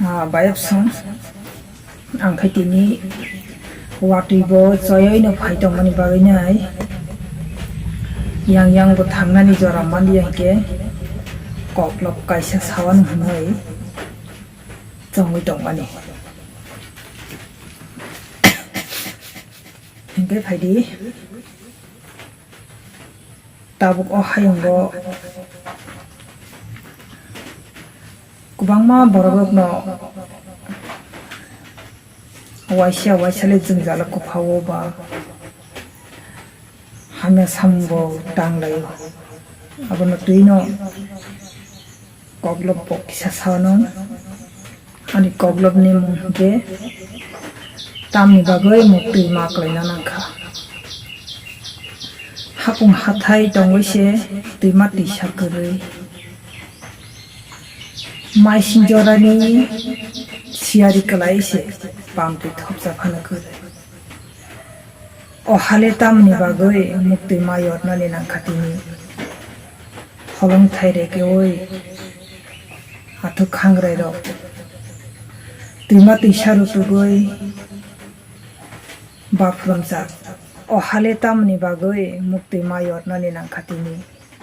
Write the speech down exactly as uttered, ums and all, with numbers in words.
Ah, bayapsong. Ang khe tini watwi bo choyoino phai tongmani bagwi nai. Yang yang bo thangnani jora manliya hinkhe koklop kaisa sawano hwnwi chongwi tongmani. Hinkhe phaidi. Tabuk o hayungo kwbangma borokrokno waisa waisa le jwngjalo kwphao ba hamya samungo tanglaio. Abono twino koklop bo kisa sano. Ani koklopni mung hinkhe tamni bagwi muktwi ma kwlaina nangkha. Hapung hathai tongwi se twima twisa kwrwi. Maising jorani siyari kwlai se bamtwi thopsa phano kwrwi. O hale tamni bagwi muktwi ma yotnani nangkha tini. Holong thai rekeui athuk khangrai rok twima twisa rutugwi baphrumjak. O hale tamni bagwi muktwi ma yotnani nangkha tini.